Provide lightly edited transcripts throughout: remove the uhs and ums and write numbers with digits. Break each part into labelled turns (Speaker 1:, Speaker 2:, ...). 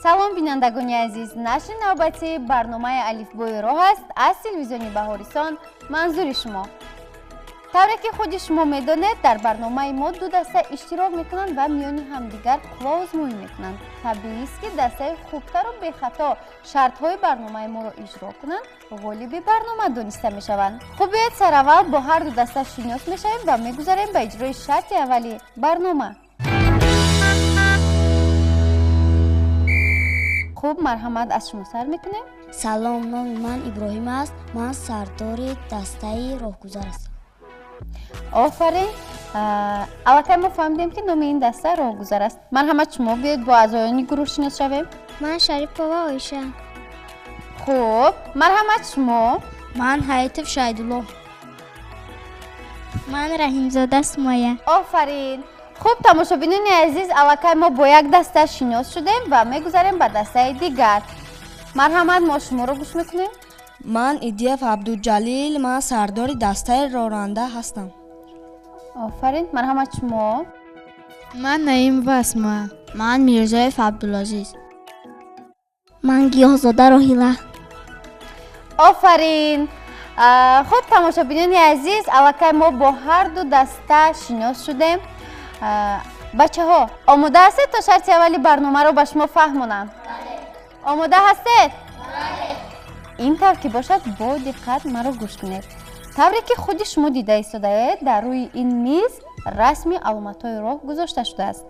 Speaker 1: Салом, бинандагони азиз. Нашри навбатии барномаи Алифбои роҳ аст аз телевизиони Баҳористон манзури шумо. Тавре ки худи шумо медонед, дар барномаи мо ду даста иштирок мекунанд ва миёни ҳамдигар қувва озмоӣ мекунанд. Табиист, ки дастаи хубтару бехато шартҳои барномаи моро иҷро кунанд, ғолиби барнома дониста мешаванд. Хуб, биёед сараввал бо ҳар ду даста шинос мешавем ва мегузарем ба иҷрои шарти аввали барнома. Хуб, марҳамат, аз шумо сар мекунем.
Speaker 2: Салом, номи ман Иброҳим аст. Ман сардори дастаи роҳгузар ҳастам.
Speaker 1: Офарин. Аллакай мо фаҳмидем, ки номи ин даста роҳгузар аст. Марҳамат, шумо биёед бо аъзоёни гурӯҳ шинос шавем.
Speaker 3: Ман Шарипова Оиша.
Speaker 1: Хуб, марҳамат, шумо.
Speaker 3: Ман Ҳаитов Шаҳидулло. Ман Раҳимзода Сумоя.
Speaker 1: Офарин. Хуб, тамошобинони азиз, аллакай мо бо як даста шинос шудем ва мегузарем ба дастаи дигар. Марҳамат, мо шуморо гӯш мекунем.
Speaker 4: Ман Идиев Абдуҷалил, ман сардори дастаи ронанда ҳастам.
Speaker 1: Офарин, марҳамат, шумо.
Speaker 5: Ман Наимова Асма.
Speaker 3: Ман Мирзоев Абдулазиз. Ман Гиёҳзода Роҳила.
Speaker 1: Офарин. Хуб, тамошобинони азиз, аллакай мо бо ҳар ду даста шинос шудем. Бачаҳо, омода ҳастед, то шарти аввали барномаро ба шумо фаҳмонам? Омода ҳастед? Ин тавр ки бошад, бо диққат маро гӯш кунед. Тавре ки худи шумо дида истодаед, дар рӯи ин миз расми аломатҳои роҳ гузошта шудааст.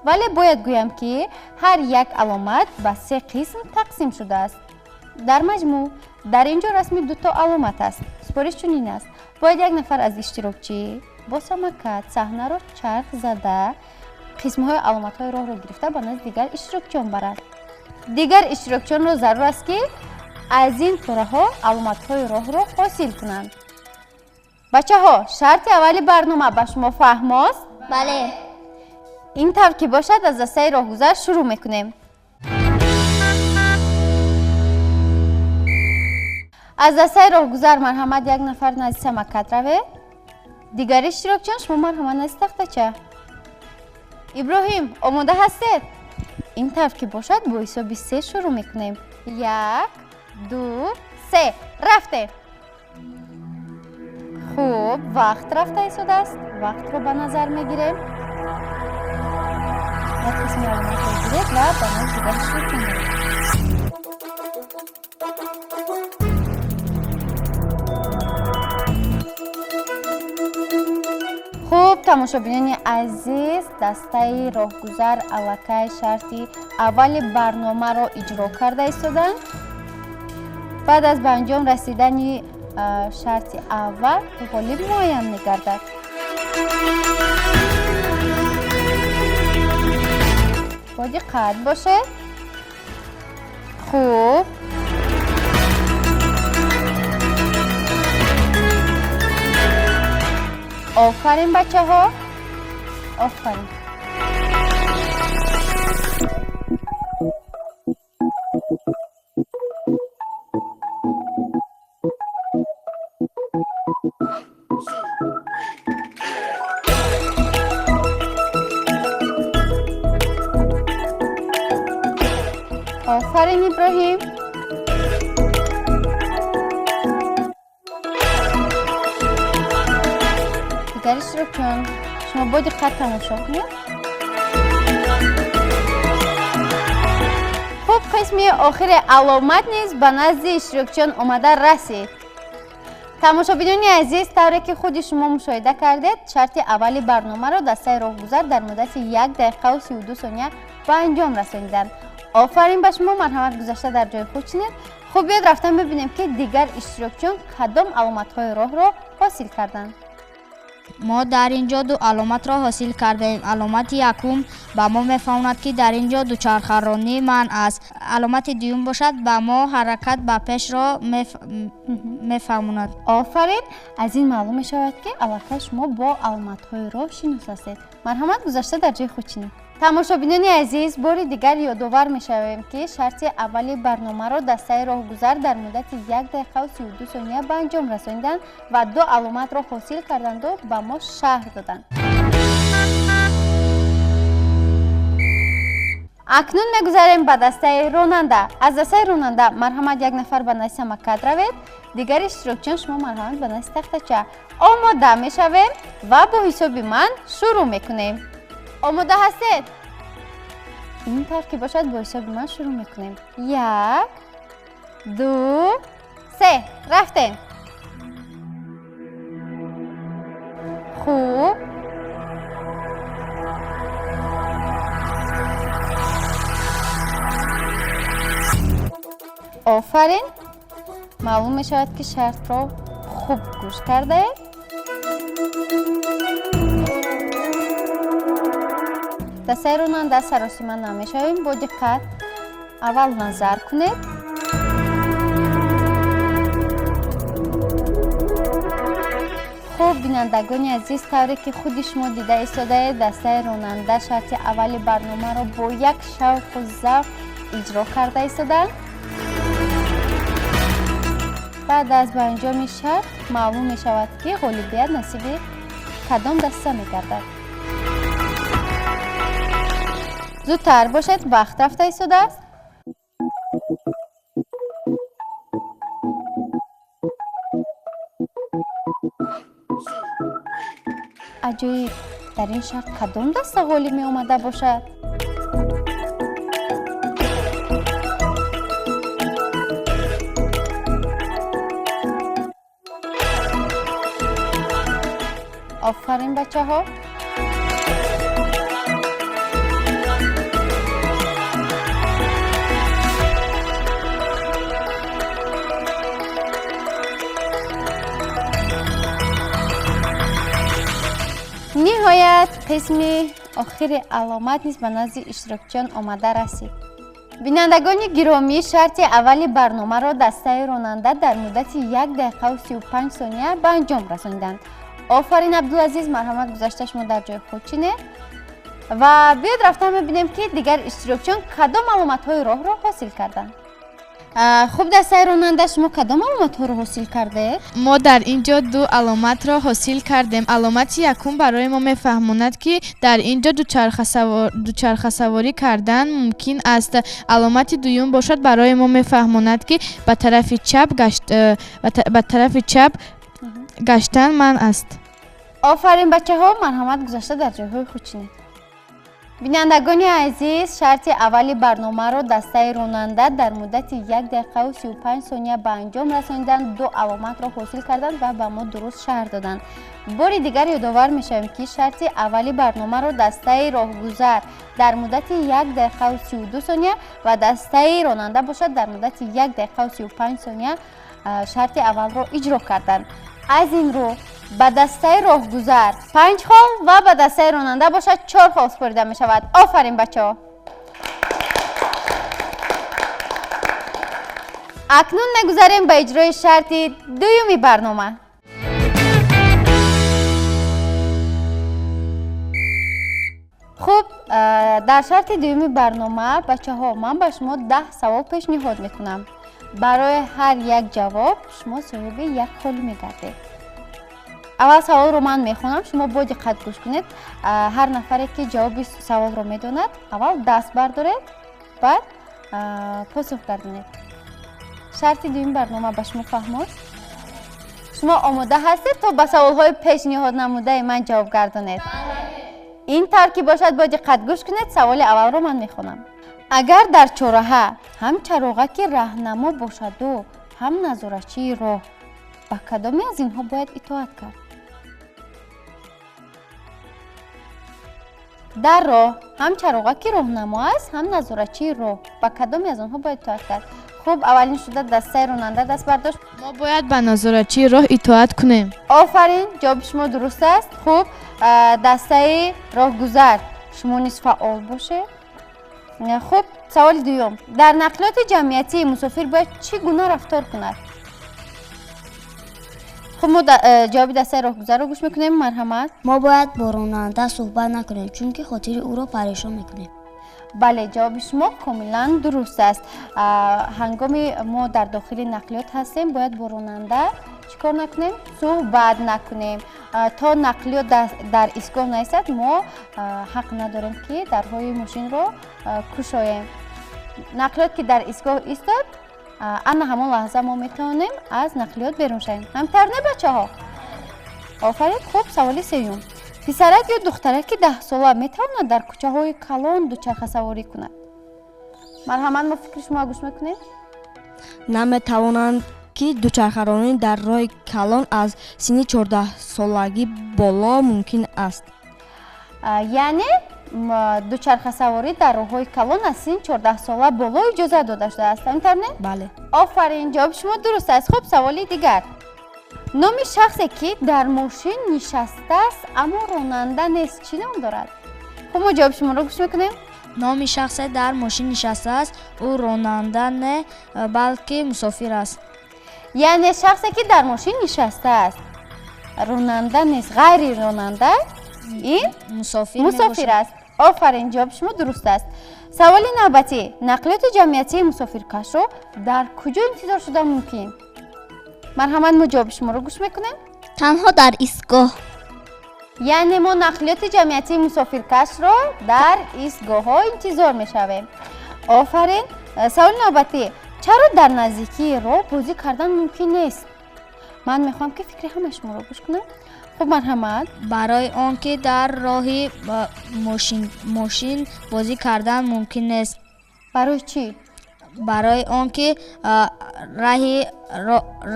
Speaker 1: Вале бояд гӯям, ки ҳар як аломат ба се қисм тақсим шудааст. Дар маҷмӯъ дар ин ҷо расми дуто аломат аст. Супориш чунин аст: бояд як нафар аз иштирокчӣ бо самокат саҳнаро чарх зада, қисмҳои аломатҳои роҳро гирифта, ба назди дигар иштирокчиён барад. Дигар иштирокчиёнро зарур аст, ки аз ин пораҳо аломатҳои роҳро ҳосил кунанд. Бачаҳо, шарти аввали барнома ба шумо фаҳмост?
Speaker 3: Бале.
Speaker 1: Ин тавр ки бошад, аз дастаи роҳгузар шурӯъ мекунем. Аз дастаи роҳгузар, марҳамат, як нафар назди самокат равед. Дигар иштирокчиён, шумо марҳамат назди тахтача. Иброҳим, омода ҳастед? Ин тавр ки бошад, бо ҳисоби се шурӯъ мекунем. Як, ду, се, рафтем. Хуб, вақт рафта истодааст. Вақтро ба назар мегирем. Як қисми аломатро гиред ва ба назди дигар иштирокчиён баред. Хуб, тамошобинони азиз, дастаи роҳгузар аллакай шарти аввали барномаро иҷро карда истоданд. Баъд аз ба анҷом расидани шарти аввал ғолиб муайян мегардад. Бо диққат бошед. Хуб, офарин, бачаҳо, офарин. Офарин, Иброҳим. Дигар иштирокчиён, шумо бо диққат тамошо кунед. Хуб, қисми охири аломат низ ба назди иштирокчиён омада расид. Тамошобинони азиз, тавре ки худи шумо мушоҳида кардед, шарти аввали барномаро дастаи роҳгузар дар муддати 1 дақиқаву 32 сония ба анҷом расониданд. Офарин ба шумо. Марҳамат, гузашта дар ҷои худ шинед. Хуб, биёд рафтан бибинем, ки дигар иштирокчиён кадом аломатҳои роҳро ҳосил карданд.
Speaker 6: Мо дар ин ҷо ду аломатро ҳосил кардаем. Аломати якум ба мо мефаҳмонад, ки дар ин ҷо дучархаронӣ манъ аст. Аломати дуюм бошад, ба мо ҳаракат ба пешро мефаҳмонад.
Speaker 1: Офарин. Аз ин маълум мешавад, ки аллакай шумо бо аломатҳои роҳ шинос ҳастед. Марҳамат, гузашта дар ҷои худ шинед. Тамошобинони азиз, бори дигар ёдовар мешавем, ки шарти аввали барномаро дастаи роҳгузар дар муддати 1 дақиқаву 32 сония ба анҷом расониданд ва ду аломатро ҳосил карданду ба мо шарҳ доданд. Акнун мегузарем ба дастаи ронанда. Аз дастаи ронанда марҳамат як нафар ба назди самокат равед, дигари иштирокчиён шумо марҳамат ба назди тахтача. Омода мешавем ва бо ҳисоби ман шурӯъ мекунем. Омода ҳастед? Ин тавр ки бошад, бо ҳисоби ман шурӯъ мекунем. 1, 2, 3. Рафтем. Хуб. Офарин. Маълум мешавад, ки шартро хуб гӯш кардаед. Дастаи ронанда саросима намешавем. Бо диққат аввал назар кунед. Хуб, бинандагони азиз, тавре ки худи шумо дида истодаед, дастаи ронанда шарти аввали барномаро бо як шавқу завқ иҷро карда истоданд. Баъд аз ба анҷоми шарт маълум мешавад, ки ғолибият насиби кадом даста мегардад. Зудтар бошед, вақт рафта истодааст. Аҷоиб, дар ин шарт кадом даста ғолиб меомада бошад? Офарин, бачаҳо. Ниҳоят қисми охири аломат низ ба назди иштирокчиён омада расид. Бинандагони гиромӣ, шарти аввали барномаро дастаи ронанда дар муддати 1 дақиқаву 35 сония ба анҷом расониданд. Офарин, Абдулазиз, марҳамат гузашта шумо дар ҷои худ чинед ва биёд рафта мебинем, ки дигар иштирокчиён кадом аломатҳои роҳро ҳосил карданд. Хуб, дастаи ронанда, шумо кадом аломатҳоро ҳосил кардед?
Speaker 5: Мо дар ин ҷо ду аломатро ҳосил кардем. Аломати якум барои мо мефаҳмонад, ки дар ин ҷо дучархасаворӣ кардан мумкин аст. Аломати дуюм бошад, барои мо мефаҳмонад, ки ба тарафи чап гаштан манъ аст.
Speaker 1: Офарин, бачаҳо, марҳамат гузашта дар ҷойҳои худ чинед. Бинандагони азиз, шарти аввали барномаро дастаи ронанда дар муддати 1 дақиқаву 35 сония ба анҷом расониданд, ду аломатро ҳосил карданд ва ба мо дуруст шарҳ доданд. Бори дигар ёдовар мешавем, ки шарти аввали барномаро дастаи роҳгузар дар муддати 1 дақиқаву 32 сония ва дастаи ронанда бошад дар муддати 1 дақиқаву 35 сония шарти аввалро иҷро карданд. Аз ин рӯ ба дастаи роҳгузар 5 хол ва ба дастаи ронанда бошад 4 хол супорида мешавад. Офарин, бачаҳо. Акнун мегузарем ба иҷрои шарти дуюми барнома. Хуб, дар шарти дуюми барнома, бачаҳо, ман ба шумо 10 савол пешниҳод мекунам. Барои ҳар як ҷавоб шумо соҳиби як хол мегардед. Аввал саволро ман мехонам, шумо бо диққат гӯш кунед. Ҳар нафаре ки ҷавоби саволро медонад, аввал даст бардоред, баъд посух гардонед. Шарти дуюми барнома ба шумо фаҳмост? Шумо омода ҳастед то ба саволҳои пешниҳод намудаи ман ҷавоб гардонед? Ин тавр ки бошад, бо диққат гӯш кунед. Саволи аввалро ман мехонам. Агар дар чораҳа ҳам чароғаки раҳнамо бошаду ҳам назорачии роҳ, ба кадоме аз инҳо бояд итоат кард? Дар роҳ ҳам чароғаки роҳнамо аст, ҳам назорачии роҳ. Ба кадоме аз онҳо бояд итоат кард? Хуб, аввалин шуда дастаи ронанда даст бардошт.
Speaker 5: Мо бояд ба назорачии роҳ итоат кунем.
Speaker 1: Офарин, ҷавоби шумо дуруст аст. Хуб, дастаи роҳгузар, шумо низ фаъол бошед. Хуб, саволи дуюм. Дар нақлиёти ҷамъиятӣ мусофир бояд чӣ гуна рафтор кунад? Хуб, мо ҷавоби дастаи роҳгузарро гӯш мекунем. Марҳамат.
Speaker 2: Мо бояд бо ронанда суҳбат накунем, чунки хотири ӯро парешон мекунем.
Speaker 1: Бале, ҷавоби шумо комилан дуруст аст. Ҳангоми мо дар дохили нақлиёт ҳастем, бояд бо ронанда чӣ кор накунем? Суҳбат накунем. То нақлиёт дар истгоҳ наистад, мо ҳақ надорем, ки дарҳои мошинро кушоем. Нақлиёт ки дар истгоҳ истод, ана ҳамон лаҳза мо метавонем аз нақлиёт берун шавем. Ҳамтар не, бачаҳо? Офарин. Хуб, саволи сеюм. Писарак ё духтараки 10-сола метавонад дар кӯчаҳои калон дучархасаворӣ кунад? Марҳамат, мо фикри шумо гӯш мекунем.
Speaker 4: Наметавонанд, ки дучархаронӣ дар роҳи калон аз синни 14-солагӣ боло мумкин аст.
Speaker 1: Яъне дучархасаворӣ дар роҳҳои калон аз синни 14-сола боло иҷозат дода шудааст, ҳаминтавр не?
Speaker 4: Бале.
Speaker 1: Офарин, ҷавоби шумо дуруст аст. Хуб, саволи дигар. Номи шахсе, ки дар мошин нишастааст, аммо ронанда нест, чӣ ном дорад? Хуб, мо ҷавоби шуморо гӯш мекунем.
Speaker 6: Номи шахсе дар мошин нишастааст, ӯ ронанда не, балки мусофир аст.
Speaker 1: Яъне шахсе, ки дар мошин нишастааст, ронанда нест, ғайри ронанда, ин мусофир аст. Офарин, ҷавоби шумо дуруст аст. Саволи навбатӣ. Нақлиёти ҷамъиятии мусофиркашро дар куҷо интизор шуда мумкин? Марҳамат, мо ҷавоби шуморо гӯш мекунем.
Speaker 3: Танҳо дар истгоҳ.
Speaker 1: Яъне мо нақлиёти ҷамъиятии мусофиркашро дар истгоҳҳо интизор мешавем. Офарин. Саволи навбатӣ. Чаро дар наздикии роҳ бозӣ кардан мумкин нест? Ман мехоҳам, ки фикри ҳамаи шуморо гӯш кунам. Хуб, марҳамат.
Speaker 6: Барои он ки дар роҳи мошин бозӣ кардан мумкин нест.
Speaker 1: Барои чӣ?
Speaker 6: Барои он ки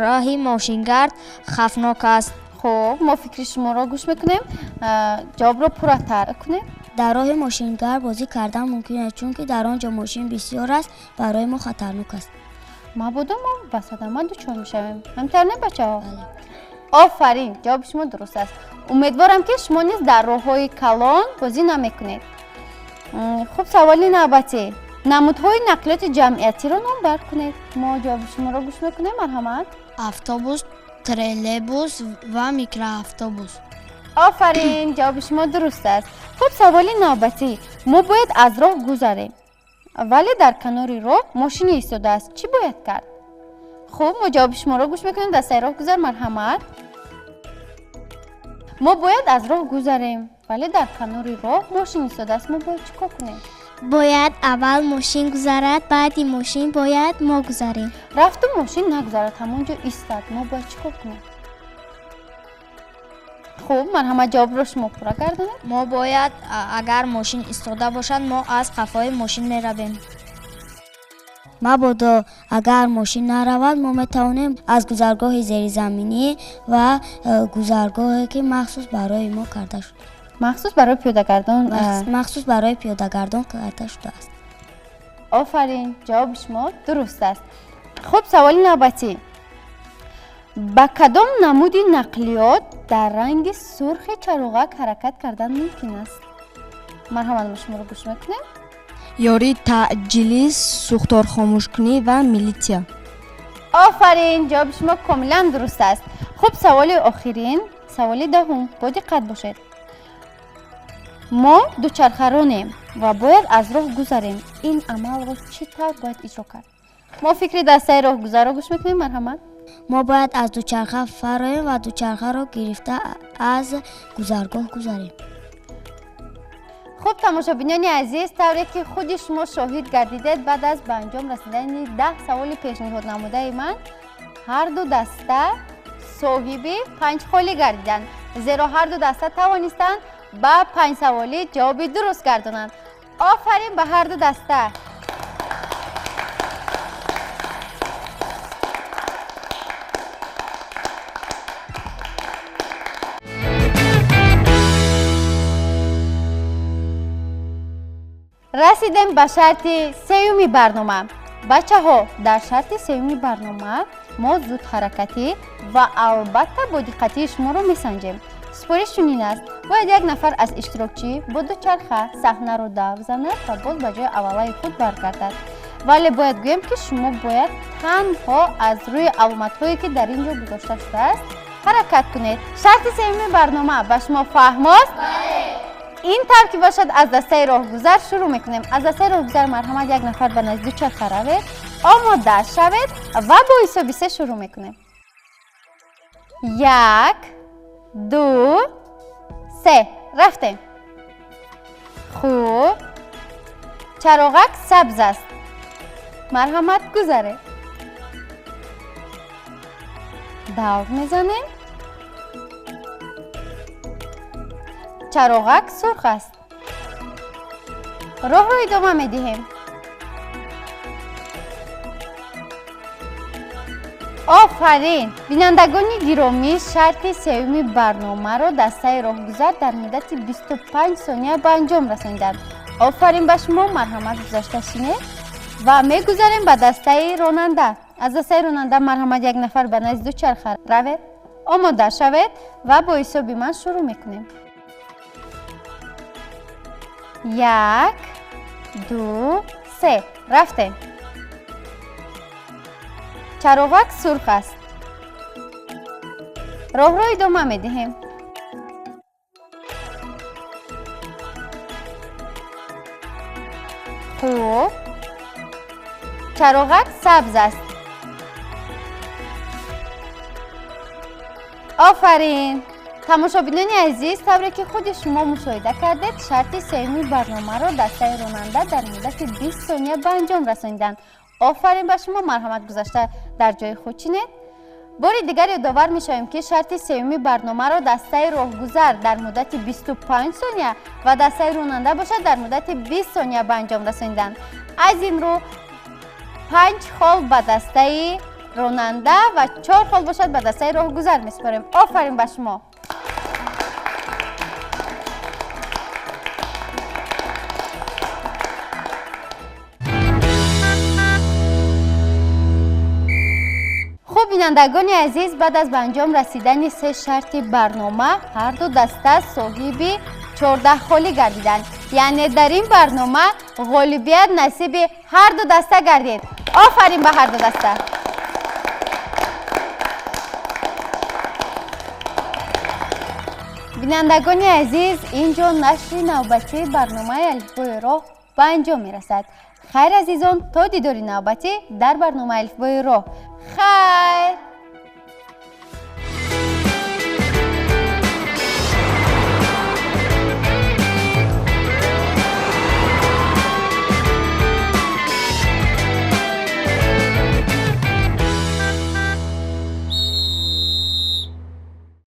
Speaker 6: роҳи мошингард хавфнок аст.
Speaker 1: Хуб, мо фикри шуморо гӯш мекунем. Ҷавобро пурратар кунем.
Speaker 2: Дар роҳи мошингард бозӣ кардан мумкин аст, чунки дар он ҷо мошин бисёр аст, барои мо хатарнок аст.
Speaker 1: Мабодо мо ба садама дучор мешавем. Ҳаминтавр не, бачаҳо? Офарин, ҷавоби шумо дуруст аст. Умедворам, ки шумо низ дар роҳҳои калон бозӣ намекунед. Хуб, саволи навбатӣ. Намудҳои нақлиёти ҷамъиятиро номбар кунед. Мо ҷавоби шуморо гӯш мекунем, марҳамат.
Speaker 7: Автобус, троллейбус ва микроавтобус.
Speaker 1: Офарин, ҷавоби шумо дуруст аст. Хуб, саволи навбатӣ. Мо бояд аз роҳ гузарем, вале дар канори роҳ мошине истодааст. Чӣ бояд кард? Хуб, мо ҷавоби шуморо гӯш мекунем. Дастаи роҳгузар, марҳамат. Мо бояд аз роҳ гузарем, вале дар канори роҳ мошин истодааст. Мо бояд чӣ кор кунем?
Speaker 3: Бояд аввал мошин гузарад, баъди мошин бояд мо гузарем.
Speaker 1: Рафту мошин нагузарад, ҳамон ҷо истад. Мо бояд чӣ кор кунем? Хуб, марҳамат, ҷавобро шумо пурра гардонед.
Speaker 6: Мо бояд, агар мошин истода бошад, мо аз қафои мошин меравем.
Speaker 2: Мабодо агар мошин наравад, мо метавонем аз гузаргоҳи зеризаминӣ ва гузаргоҳе, ки махсус барои мо карда шуда,
Speaker 1: махсус барои пиёдагардон,
Speaker 2: махсус барои пиёдагардон карда шудааст.
Speaker 1: Офарин, ҷавоби шумо дуруст аст. Хуб, саволи навбатӣ. Ба кадом намуди нақлиёт дар ранги сурхи чароғак ҳаракат кардан мумкин аст? Марҳамат, мо шуморо гӯш мекунем.
Speaker 4: Ёрии таъҷилӣ, сӯхторхомӯшкунӣ ва милитсия.
Speaker 1: Офарин, ҷавоби шумо комилан дуруст аст. Хуб, саволи охирин, саволи даҳум. Бо диққат бошед. Мо дучархаронем ва бояд аз роҳ гузарем. Ин амалро чӣ тавр бояд иҷро кард? Мо фикри дастаи роҳгузарро гӯш мекунем, марҳамат.
Speaker 2: Мо бояд аз дучарха фароем ва дучархаро гирифта аз гузаргоҳ гузарем.
Speaker 1: Хуб, тамошобинони азиз, тавре ки худи шумо шоҳид гардидед, баъд аз ба анҷом расидани 10 саволи пешниҳод намудаи ман, ҳар ду даста соҳиби 5 холӣ гардиданд, зеро ҳар ду даста тавонистанд ба 5 саволӣ ҷавоби дуруст гардонанд. Офарин ба ҳар ду даста. Расидем ба шарти сеюми барнома. Бачаҳо, дар шарти сеюми барнома мо зудҳаракатӣ ва албатта бо диққатии шуморо месанҷем. Супориш чунин аст: бояд як нафар аз иштирокчӣ бо дучарха саҳнаро давр занад ва боз ба ҷои аввалаи худ баргардад. Вале бояд гӯем, ки шумо бояд танҳо аз рӯи аломатҳое, ки дар ин ҷо гузошта шудааст, ҳаракат кунед. Шарти сеюми барнома ба шумо фаҳмост? Ин тавр ки бошад, аз дастаи роҳгузар шурӯъ мекунем. Аз дастаи роҳгузар, марҳамат, як нафар ба назди дучарха равед, омода шавед ва бо ҳисоби се шурӯъ мекунем. 1, 2, 3. Рафтем. Хуб. Чароғак сабз аст. Марҳамат, гузаред. Давр мезанем. Чароғак сурх аст. Роҳро идома медиҳем. Офарин! Бинандагони гиромӣ, шарти сеюми барномаро дастаи роҳгузар дар муддати 25 сония ба анҷом расониданд. Офарин ба шумо, марҳамат гузашта шинед ва мегузарем ба дастаи ронанда. Аз дастаи ронанда марҳамат як нафар ба назди дучарха равед, омода шавед ва бо ҳисоби ман шурӯъ мекунем. 1, 2, 3. Рафтем. Чароғак сурх аст. Роҳро идома медиҳем. Хуб. Чароғак сабз аст. Офарин! Тамошобинони азиз, тавре ки худи шумо мушоҳида кардед, шарти сеюми барномаро дастаи ронанда дар муддати 20 сония ба анҷом расониданд. Офарин ба шумо, марҳамат гузашта дар ҷои худ чинед. Бори дигар ёдовар мешавем, ки шарти сеюми барномаро дастаи роҳгузар дар муддати 25 сония ва дастаи ронанда бошад дар муддати 20 сония ба анҷом расониданд. Аз ин рӯ 5 хол ба дастаи ронанда ва 4 хол бошад ба дастаи роҳгузар месупорем. Офарин ба шумо! Хуб, бинандагони азиз, баъд аз ба анҷом расидани се шарти барнома ҳар ду даста соҳиби 14 холӣ гардиданд. Яъне дар ин барнома ғолибият насиби ҳар ду даста гардид. Офарин ба ҳар ду даста! Бинандагони азиз, ин ҷо нашри навбатии барномаи Алифбои роҳ ба анҷом мерасад. Хайр, азизон, то дидори навбатӣ дар барномаи Алифбои роҳ. Хайр!